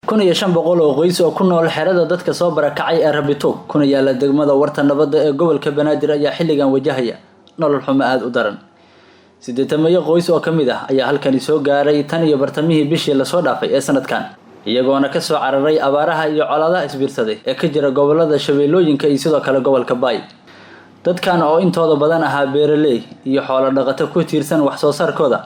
1500 oo qoys oo ku nool xerada dadka soo barakacay ee Rabituug kuna yaala degmada Warta Nabadda ee gobolka Banaadir ayaa xilligan wajahaya nolol xumo aada u daran. 80 qoys oo ka mid ah ayaa halkani soo gaaray tan iyo bartamihii bishii lasoo dhaafay ee sanadkan, iyagoona ka soo cararay abaaraha iyo colaadaha isbiirsaday ee ka jira gobolada Shabeellooyinka iyo sidoo kale gobolka Baay. Dadkan oo intooda badan ahaa beeraley iyo xoolo dhaqato ku tiirsan wax soo saarkooda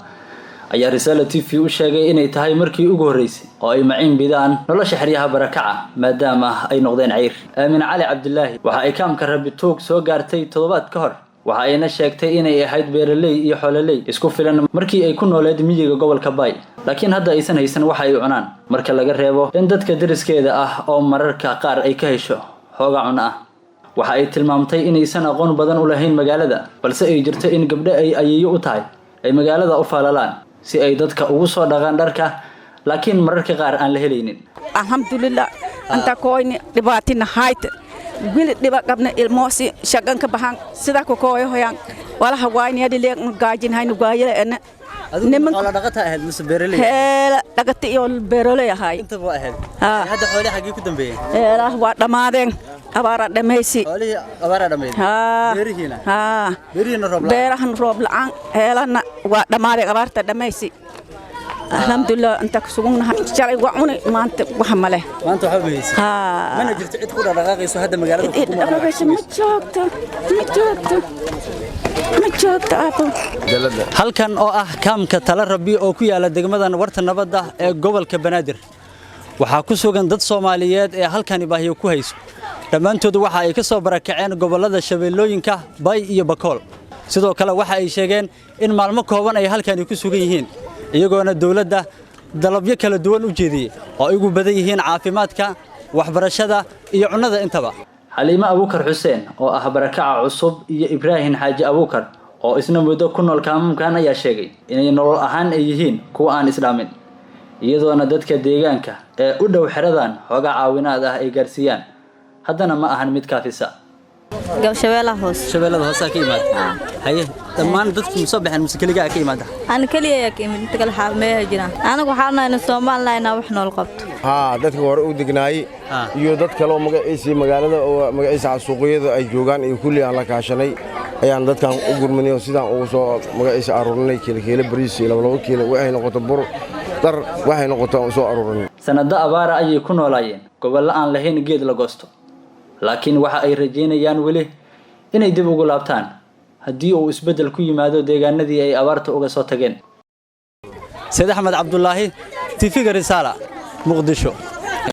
ayaa Risaala TV u sheegay inay tahay markii ugu horreysay oo ay maciin bidaan nolosha xeryaha barakaca, maadaama ay noqdeen ceyr. Aamin Cali Cabdilaahi waxa ay kaamka Rabituug soo gaartay toddobaad ka hor, waxa ayna sheegtay inay ahayd beeraley iyo xoololey isku filan markii ay ku nooleed miyiga gobolka Baay, laakiin hadda aysan haysan waxa ay cunaan marka laga reebo in dadka deriskeeda ah oo mararka qaar ay ka hesho xooga cunno ah. Waxa ay tilmaamtay inaysan aqoon badan u lahayn magaalada, balse ay jirto in gabdho ay ayeeyo u tahay ay magaalada u faalalaan si ay dadka ugu soo dhaqaan dharka, laakiin mararka qaar aan la helaynin. Alxamdulilah, anta koyni dhibaatina hayta wili dhiba qabna, ilmoosi shaqan ka baxan sida ku kooyo hoyan walaha wayniyadi leeg gaajin haynu gaayala ena. Niman xoolo dhaqata ahayd mise beeraley? Heela dhaqata iyo beeraley ahay. Intaba waa ahayd. Hadda xoolaha xaggee ku dambeeyeen? Heelaha waa dhammaadeen, abaara dhamaysi. Xoolihii abaara dhameeyeen. Beerihiina? Haa. Beerihiina roob la'aan. Beerahan roob la'aan, heelana waa dhammaadeen, abaarta dhamaysi. Alxamdulilah, inta ku sugannahay shalay waa cuni, maanta wax male. Maanta waxba ma haysid. Haa. Mana jirto cid ku dhaqaaqayso hadda magaalada ku maqan? Ma joogto, ma joogto, ma joogto aabo. Halkan oo ah kaamka Tala Rabbi oo ku yaala degmadan Warta Nabadda ee gobolka Banaadir waxaa ku sugan dad Soomaaliyeed ee halkani baahiyo ku hayso. Dhammaantood waxa ay ka soo barakaceen gobolada Shabeellooyinka, Bay iyo Bakool. Sidoo kale waxa ay sheegeen in maalmo kooban ay halkani ku sugan yihiin, iyagoona dowladda dalabyo kala duwan u jeediyey oo ay ugu badan yihiin caafimaadka, waxbarashada iyo cunnada intaba. Xaliimo Abuukar Xuseen oo ah barakaca cusub iyo Ibraahim Xaaji Abuukar oo isna muddo ku nool kaamamkan ayaa sheegay inay nolol ahaan ay yihiin kuwa aan isdhaamin, iyadoona dadka deegaanka ee u dhow xeradan xoogaa caawinaad ah ay gaarsiiyaan, haddana ma ahan mid kaafisa. Shabeellaha Hoose. Shabeellada Hoose ka imaada. Haye, dhammaan dadku ma soo baxeen mise keligaa ka imaada? Ana keliya ayaa ka imid, inta kale meeha jiraan. Anagu waxaan nahay Soomaalina inaa wax nool qabto. Haa, dadka hore u degnaayey iyo dad kale oo magaciisii magaalada oo magaciisa suuqyada ay joogaan iyo kulli aan la kaashanay ayaan dadkan u gurmanay oo sidaan ugu soo magaciisa aruurinay kiilo kiilo bariis iyo 2 2 kiilo, waxay noqoto bur, dhar, waxay noqoto aan soo aruurinay. Sanado abaara ayay ku noolaayeen gobollo aan lahayn geed la goosto, laakiin waxa ay rajeynayaan weli inay dib ugu laabtaan haddii uu isbeddel ku yimaado deegaanadii ay abaarta uga soo tageen. Sayd Axmed Cabdulaahi, TV-ga Risaala, Muqdisho.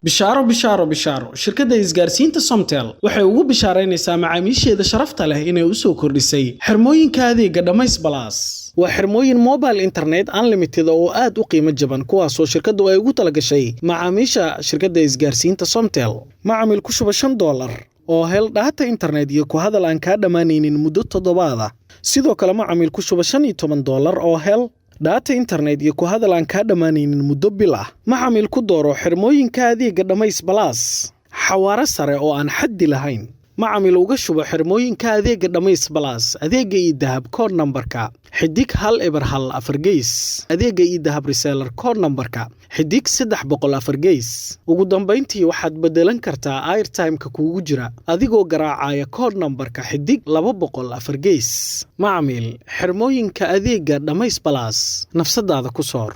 Bishaaro, bishaaro, bishaaro! Shirkadda isgaarsiinta Somtel waxay ugu bishaaraynaysaa macaamiisheeda sharafta leh inay u soo kordhisay xirmooyinka adeega Dhammays Plus. Waa xirmooyin mobile internet unlimited oo aad u qiimo jaban, kuwaasoo shirkaddu ay ugu talagashay macaamiisha shirkadda isgaarsiinta Somtel. Macamil, ku shuba $5 oo hel data internet iyo ku hadal aan kaa dhammaanaynin muddo toddobaada. Sidoo kale, macamil, ku shuba $15 oo hel data internet iyo ku hadal aan kaa dhammaanaynin muddo bil ah. Macamil, ku dooro xirmooyinka adeega Dhammays Plus xawaare sare oo aan xaddi lahayn. Macamil, uga shubo xirmooyinka adeega Dhammays Plus adeega eDahab code nambarka *1014#, adeega eDahab reseller code nambarka *304#. Ugu dambayntii, waxaad beddelan kartaa airtime-ka kuugu jira adigoo garaacaya code nambarka *204#. Macamil, xirmooyinka adeega Dhammays Plus nafsadaada ku soor.